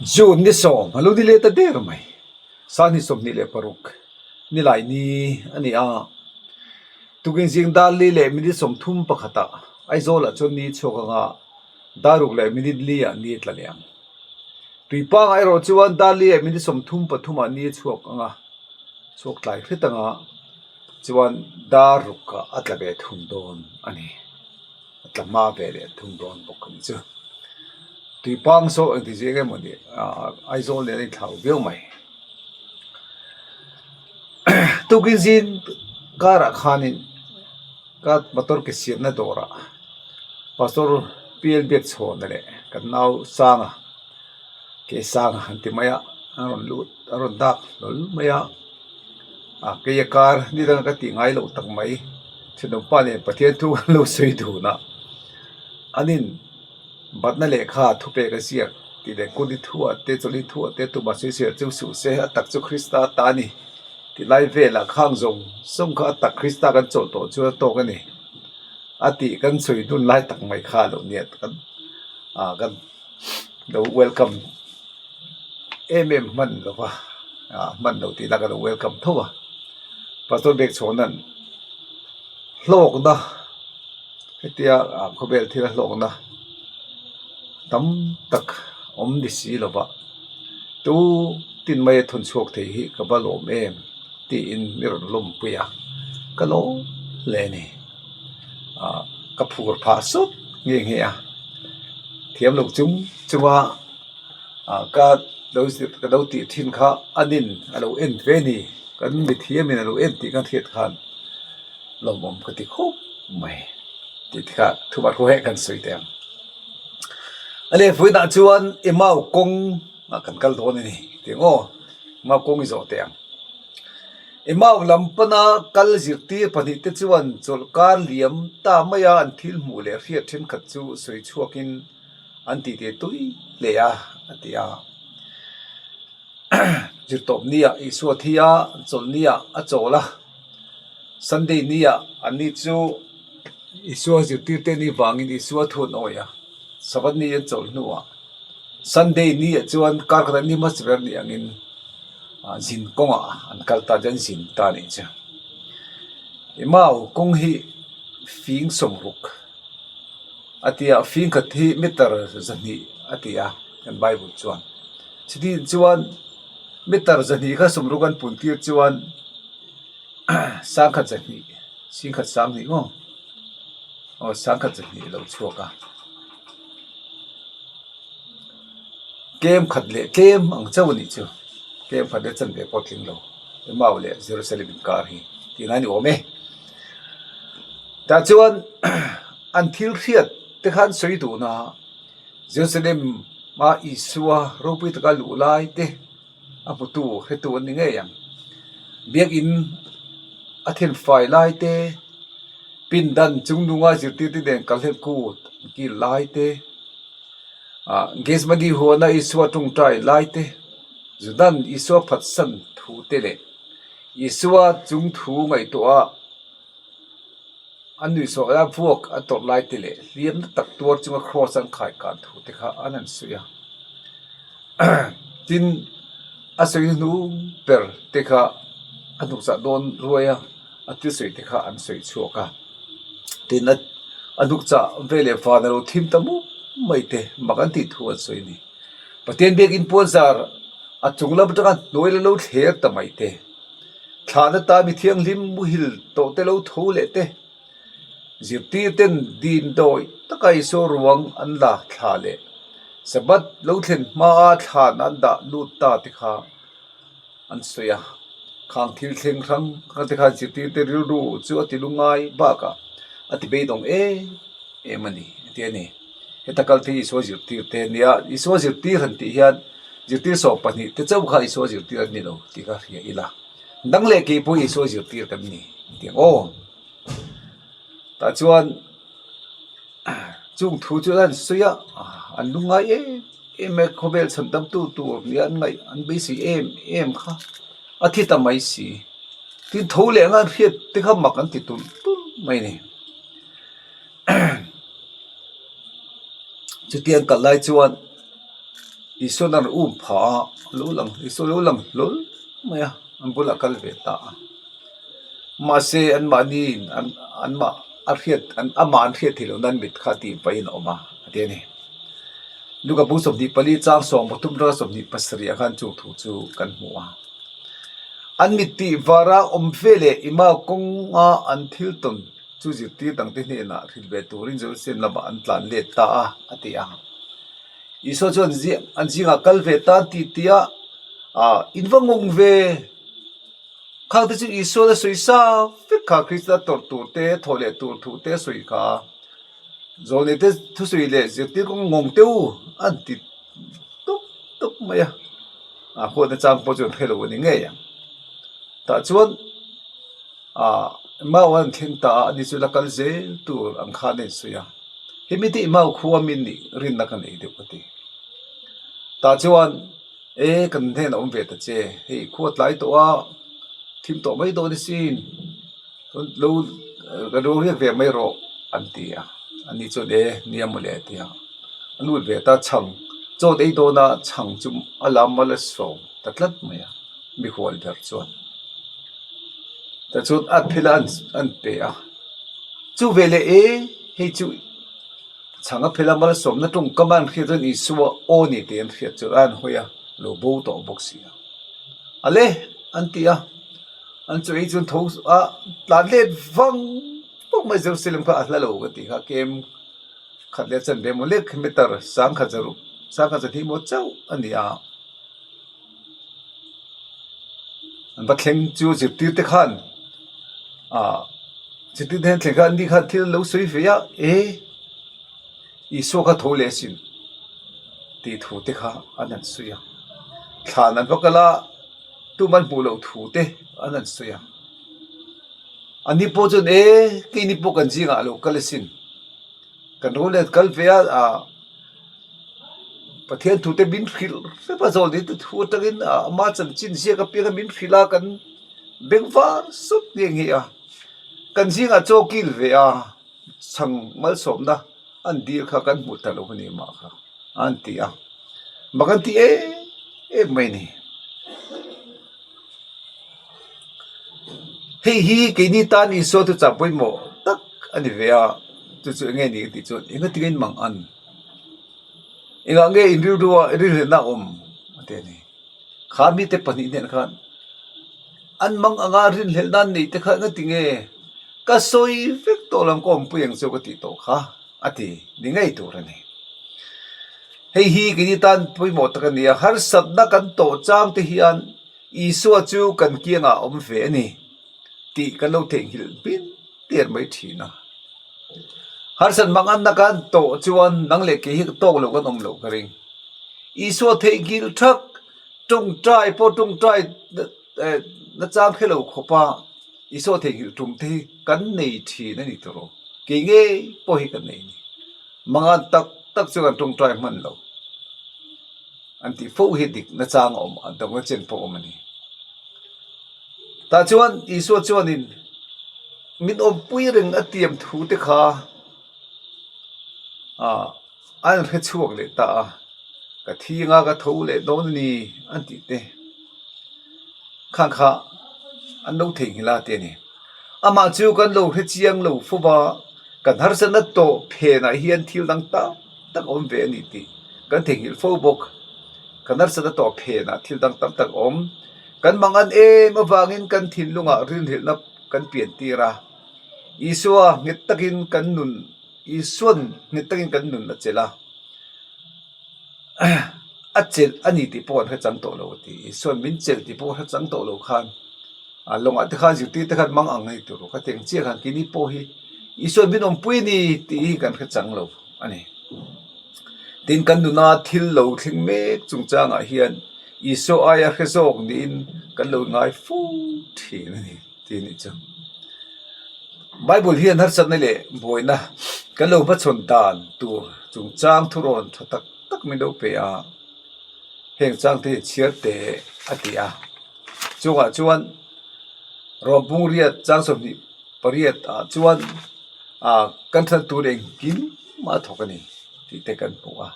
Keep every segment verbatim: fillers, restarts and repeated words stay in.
June ni sawm, a lo ni le ta der mai. Sang hni sawmhni le paruk, Nilaini a ni a. Tukin zing dar li le minit sawmthum pakhata Aizawla chun ni chhuak anga, dar ruk le minit lia ni tla lem. Tuipanga erawh chuan dar li le minit sawmthum pathuma ni chhuak anga, chhuak tlai hret anga, chuan dar ruka a tla ve thung dawn a ni. A tla hma ve leh thung dawn bawk a ni chu. Tuipang saw engti zing emaw ni, a, Aizawl nen a inthlau viau mai. Tukin zing karah khanin ka motor ke sirna dawrah Pastor P L Biakchhawna leh kan nau Sanga, ke Sanga an ti mai a, a rawn lut, a rawn dak hlawl mai a. A, kei a kar ni dang ka tih ngai lo tak mai. Thinawm pa nen Pathian thu kan lo sawi dun a. An in batna lehkha thupek a ziak, tih leh kut i thu a te, chawlh i thu a te, tuma sawi zel chu suh se, a tak chu Krista ta a ni. Ti lai vela khang zawng zawng kha a tak Krista kan chawlh tawh chu a tawk a ni. A tih kan sawi dun lai tak mai kha lo nia, kan, a, kan lo welcome em em hman lo va, a, hman lo tih la kan lo welcome tho a. Pastor Biakchhawna'n hlawkna, hetia, a, khawvel thila hlawkna tam tak awm ni si lo va. Tu tin mai a thawn chhuak thei hi ka va lawm em, tiin mi rawn lawmpui a. Ka lawm hle a ni. A, ka phur phah sawt nge nge a. Thiam lo chung chunga, a, ka lo, ka lo tih ṭhin kha an in a lo en ve ni. Kan mi thiamin a lo en tih kan hriat khan lawmawm ka ti khawp mai. Tih kha thumat khaw he kan sawi teh ang. A le, vawiinah chuan Emau kawng a kan kal dawn a ni, tih ang aw. Emau kawng i zawh teh ang. Emau lam pana kal zirtir pahnih te chuan chawlhkar liam ta maia an thil hmuh leh hriat ṭhenkhat chu sawi chhuakin an tih tih tui hle a, a ti a. Zirtawp nia Isua thi a, chawlh nia a chawl a. Sunday nia anni chu Isua zirtirte ni vangin Isua thu an awi a. Sabbath ni an chawlh hnuah Sunday nia chuan kar khat a ni hmasa ber ni angin, a, zin kawngah an kal ta, an zin ta a nih chu. Emau kawng hi fing sawmruk a ti a, fing khat hi meter zahnih a ti a, kan Bible chuan. Chutih chuan meter zahnih kha sawmruk an pun tir chuan sangkhat zahnih, singkhat sanghnih maw? Aw, sangkhat zahnih lo chhuak a. Kem khat leh kem ang chauh a nih chu. Kem khat leh chanve pawh tling lo. Emau leh Jerusalem inkar hi. Tiin a ni awm e. Tah chuan, an thil hriat te khan sawi dun a, Jerusalem-a Isua ropui taka luh lai te, a hmutu hretu an ni ngei ang. Biakin a thenfai lai te, pindan chungnunga zirtirte nen kal hlek kut an kil lai te, a, Gethsemane huana Isua ṭawngṭai lai te, Judan Isua phatsan thu te leh Isua chungthu ngaihtuaha an nuihsawh a vuak a tawrh lai te leh hliamna tak tuar chunga cross an khai kan thu te kha an han sawi a. Tin, a sawi hnu ber te kha a hnukchah dawn ruai a, a thil sawi te kha an sawi chhuak a. Tin, a, a hnukchah veleh van a lo thim ta mup mai te, mak an tih thu an sawi a ni. Pathian biak in puanzar a chung lam aṭanga hnuai la lo thler ta mai te. Thlahna ta mi thianghlim muhil tawh te lo tho leh te. Zirtirten din dawi taka Isua ruang an la thla leh Sabbath lo thlen hmaa thlan an dah lut ta te kha an sawi a. Khang thil thleng hrang hrang te khan zirtirte rilru chu a ti lungngai bakah a ti beidawng em em a ni, a ti a ni. Heta kal te Isua zirtirte nia, Isua zirtir han tih hian zirtir sawm pahnih te chauh kha Isua zirtir an ni lo tih kha hria ila. Dang leh kei pawh Isua zirtir kan ni, ti ang aw. Tah chuan, chung thu chu an sawi a, an lungngai em em e, khawvel chhandamtu tur nia an ngaih, an beisei em em kha. A thi ta mai si. Tin, tho leh ang an hriat te kha mak an ti tul tul mai ni. Chutiang kal lai chuan Isuan an um pha a, lo lang, Isu lo lang hlawl mai a, an bula kal ve ta a. Mahse, anmahni, an, anmah, a hriat, an, ama an hriet thei lo nan mit kha ti vai an awm a, a ti a nih. Luka bung sawmhnih pali chang sawm pathum ra sawmhnih pasari a khan chu thu chu kan hmu a. An mit tih vara awm ve le Emau kawnga an thil tawn chu zirtir dangte hnena hril ve turin Jerusalem lama an tlan let ta a, a ti a. Isu chuan zi-, an zinga kal ve ta an ti tia, a, in va ngawng ve. Khang te chu Isu la sawi sa vek kha, Krista tawrh tur te, thawhleh tur thu te sawi kha. Zawlnei te thusawi leh zirtir kawng ngawng te u an ti tuk tuk mai a. A, huatna chang pawh chuan hre lo a ni ngei a. Tah chuan, a, Emau an thleng ta a, ani chu la kal zel tur ang khan a insawi a. He mi te Emau khua mi ni rinna ka nei deuh ka ti. Tah chuan, e, kan hnena awm ve ta che, hei, khua tlai tawh a, thim tawh mai dawn ni sin, lo, eh, kan lo riak ve mai rawh, an ti a. Ani chuan, e, ni a maw le, a ti a. A lut ve ta chhang, chawt ei dawn a, chhang chu a lam mal a sawm ta tlat mai a, mikhual ber chuan. Tah chuan a phela an, an pe a. Chu ve le e, hei chu chhang a phela mal sawmna ṭawngkam an hriat chuan Isua aw ni te an hriat chuan an hawi a, lo bo tawh bawk si a. A le, an ti a. An chu ei chuan tho a, tlan let vang vang mai Jerusalem kha a hla lo ka ti kha, kem khat leh chanve maw le kilometre sangkhat zaruk, sangkhat zahni maw chauh a ni a. An va thleng chu zirtir te khan, a, zirtir te thleng khan ni khan thil lo sawi ve a, e, Isua kha tho leh sin tih thu te kha an han sawi a. Thlan an va kal a, tuman hmuh loh thu te an han sawi a. Ani pawh chuan, e, keini pawh kan zingah lo kal a sin. Kan ro let kal ve a, a, Pathian thu te min hrilh hrep a, zawlnei te thu aṭangin, a, ama chanchin ziak apianga min hrilh a, kan bengvar sawt nge nge a. Kan zingah chaw kil ve a, chhang malsawmna an dil kha kan hmuh ta lo a ni mah kha, an ti a. Mak an ti em em mai ni. Hei hi keini tan Isua thu chah pawimawh tak a ni ve a, chu chu enge ni tih chuan, engatinge in mang an? Engah nge in rilru a, rilhelna awm? A ti a ni. Kha mi te pahnih nen khan, an mang anga rilhelna an nei te kha engatinge? Ka sawi vek tawh lo ang, ka awmpui ang chu ka tih tawh kha, a ti ni ngei tur a ni. Hei hi keini tan pawimawh tak a ni a, harsatna kan tawh chang te hian Isua chu kan kianga awm ve a ni tih kan lo theihnghilh hmin tir mai ṭhin a. Harsat manganna kan tawh chuan nang leh kei hi tawk lo kan awm lo ka ring. Isua theihnghilh thak, ṭawngṭai pawh ṭawngṭai, eh, na chang hre lo khawpa Isua theihnghilh tum te hi kan nei ṭhin a ni tur. Kei ngei pawh hi kan nei ni. Mangan tak tak chu kan ṭawngṭai hman lo. An tih fo hi dikna chang a awm, a dangna chen pawh awm a ni. Tah chuan Isua chuanin min awmpui reng a tiam thu te kha, a, an hre chhuak leh ta a, ka thi anga ka tho leh dawn a ni, an tih te. Khang kha an lo theihnghilh a ti a ni. Amah chu kan lo hre chiang lo fo va, kan harsatna tawh phenah hian thil dang tam tak awm ve a ni tih kan theihnghilh fo bawk. Kan harsatna tawh phenah thil dang tam tak awm. Kan mangan em avangin kan thinlungah rinhlelhna kan pian tir a. Isua nghet takin kan nun, Isuan nghet takin kan nun a chelh a. A chelh a ni tih pawh an hre chang tawh lo a ti. Isuan min chelh tih pawh hre chang tawh lo khan, a, lawngah te khan, zirtir te khan mang ang a ni tur. Ka ti ang chiah khan keini pawh hi Isuan min awmpui a ni tih hi kan hre chang lo a ni. Tin, kan nuna thil lo thleng mek chungchangah hian Isua aia hre zawk niin kan lo ngai fo ṭhin a ni, ti ni chu. Bible hian harsatna leh buaina kan lo hmachhawn dan tur chungchang thurawn ṭha tak tak min lo pe a, heng chang te hi chhiar teh a ti a. Chungah chuan Rom bung riat chang sawmhnih pariat ah chuan, a, kan hran tur engkim a thawk a ni tih te kan hmu a.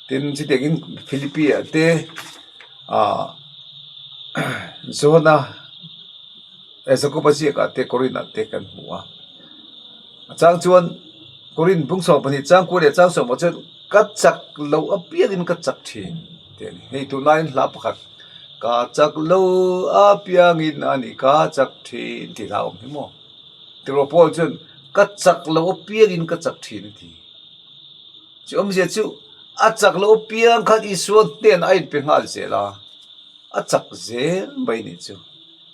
Tin, chutiengin Philippi-a te, a, Johana, e, Jakoba zieka te, Korinth-a te kan hmu a. A chang chuan, Korinth bung sawm pahnih chang kuo le chang sawm chuan, "Ka chak lo apiangin ka chak ṭhin," ti a ni. Hei, tunah hian hla pakhat, "Ka chak lo apiangin a ni ka chak ṭhin," ti hla awm hi maw? Tiraw Paul chuan, "Ka chak lo apiangin ka chak ṭhin," a ti. Chu awmzia chu, a chak lo apiang khan Isua hnena a inpe nghal zel a, a chak zel mai ni chu.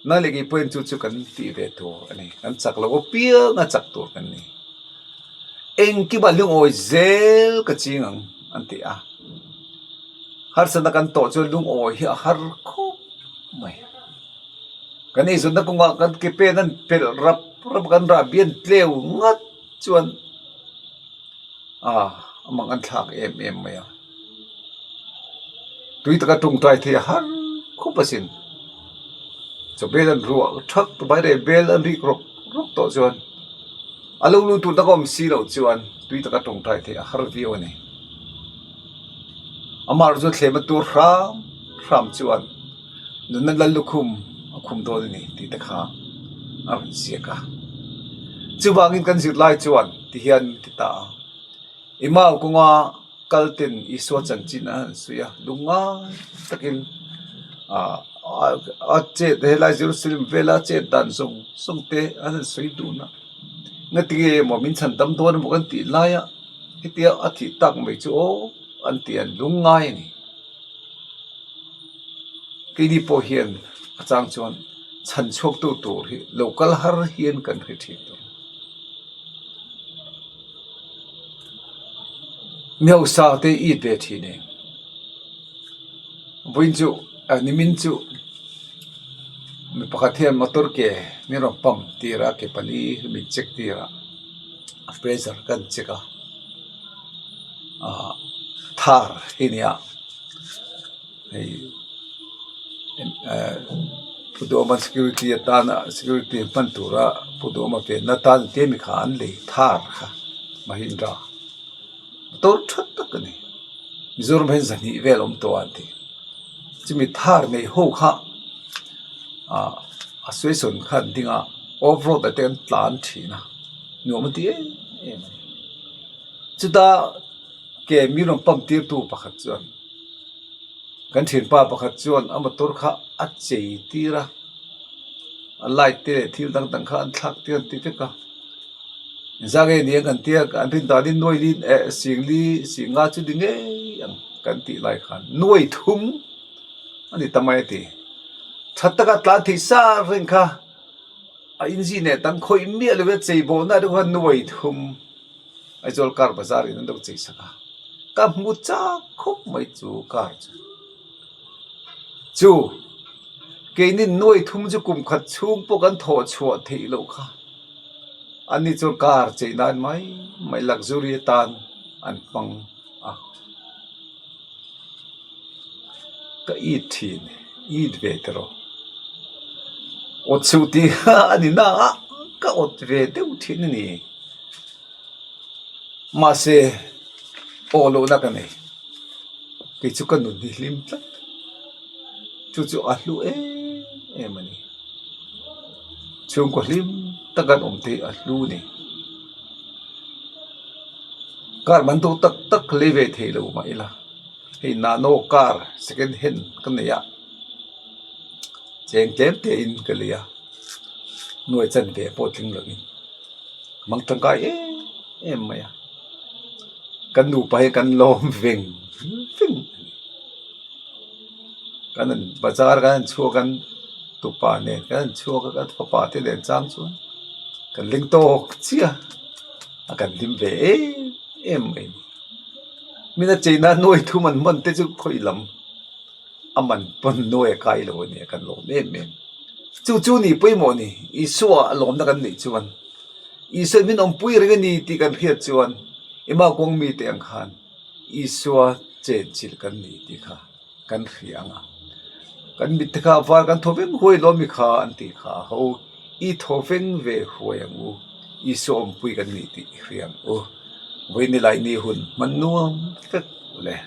Nang le kei pawhin chu chu kan tih ve tur a ni. Kan chak lo apianga chak tur kan ni. Engkima lungawi zel ka ching ang, an ti a. Harsatna kan tawh chuan lungawi hi a har khawp mai. Kan eizawnna kawngah kan ke pen an pelh rap rap, kan ra bian tleu ngat chuan, a, a mang an thlak em em mai a. Tui taka ṭawngṭai thei a har khawp asin. Chawbel an ruah thak, Bairei bel an rik rawk rawk tawh chuan, a lo lut tur taka awm si lo chuan, tui taka ṭawngṭai thei a har viau a ni. Amah chu thlema tur hram hram chuan, nunna lallukhum a khum dawn a ni tih te kha a rawn ziak a. Chuvangin kan zirlai chuan ti hian ti ta a. Emau kawnga kal ten Isua chanchin an han sawi a, lungngai takin, a, a, a chet, helai Jerusalem vela chet dan zawng zawng te an han sawi dun a. Ngatinge emaw min chhandam dawn emaw kan tih laia, hetia a thih tak mai chu aw, an ti an lungngai a ni. Keini pawh hian a chang chuan chhan chhuaktu tur hi lo kal har hian kan hre ṭhin tawh. Mi hausa te it ve ṭhin e. Vawiin chu, a, nimin chu, mi pakhat hian motor ke min rawn pump tir a, ke pali min check tir a, a pressure kan check a. A, Thar hi nia. Hei, em, eh, Pu Duhawma security atana, security hman tura Pu Duhawma venna tan te mi kha an lei Thar kha, Mahindra. Motor ṭha tak a ni. Mizoram hian zahnih vel awm tawh an ti. Chumi Thar nei ho kha, a, a suaisawn khan dinga off-road a te an tlan ṭhin a. Nuam a ti em em a ni. Chuta ke min rawn pump tirtu pakhat chuan, kan ṭhianpa pakhat chuan a motor kha a chei tir a, a light te leh thil dang dang kha an thlak tir an ti vek a. Engzah nge ni ang kan tia, an rin danin nuai li, eh, sing li, sing nga chu ni ngei ang kan tih lai khan, nuai thum a ni ta mai a ti. Ṭha taka tlan thei sa reng kha, a engine e tang khawih miah lo ve, chei bawhna deuh khan nuai thum. Aizawl car bazar in an lo chei sak a. Ka hmu chak khawp mai chu car chu. Chu, keinin nuai thum chu kum khat chhung pawh kan thaw chhuah theih loh kha. Anni chu car chei nan mai mai, luxury atan an hmang a. Ka it ṭhin, it ve tiraw. Awt suh tih a ni na a, ka awt ve deuh ṭhin a ni. Mahse, aw lohna ka nei. Kei chu ka nun hi hlim tlat. Chu chu a hlu em em a ni. Chhungkaw hlim tak an awm te a hlu ni. Car man deuh tak tak lei ve thei lo mah ila. Hei, Nano car second hand ka nei a. Cheng tlem te in ka lei a. Nuai chan ve pawh tling lovin. Hmang tangkai em em mai a. Kan nupa hi kan lawm veng veng. Kan han bazar kan han chhuak, kan tupa nen kan han chhuak a, kan fapa te nen chang chuan kan leng tawk chiah a, kan hlim ve em em mai. Min a cheina nuai thum an hman te chu khawi lam a man pawn nuai a kai lo a nia, kan lawm em em. Chu chu ni pawimawh ni, Isua a lawmna kan neih chuan. Isua min awmpui reng a ni tih kan hriat chuan, Emau kawng mite ang khan Isua chenchilh kan ni tih kha kan hria ang a. Kan mit te kha var kan thaw veng huai lo mi kha an tih kha ho, i thaw veng ve huai ang u, Isua awmpui kan ni tih hria ang u. Vawiin ni lai ni hun hman nuam vek u le.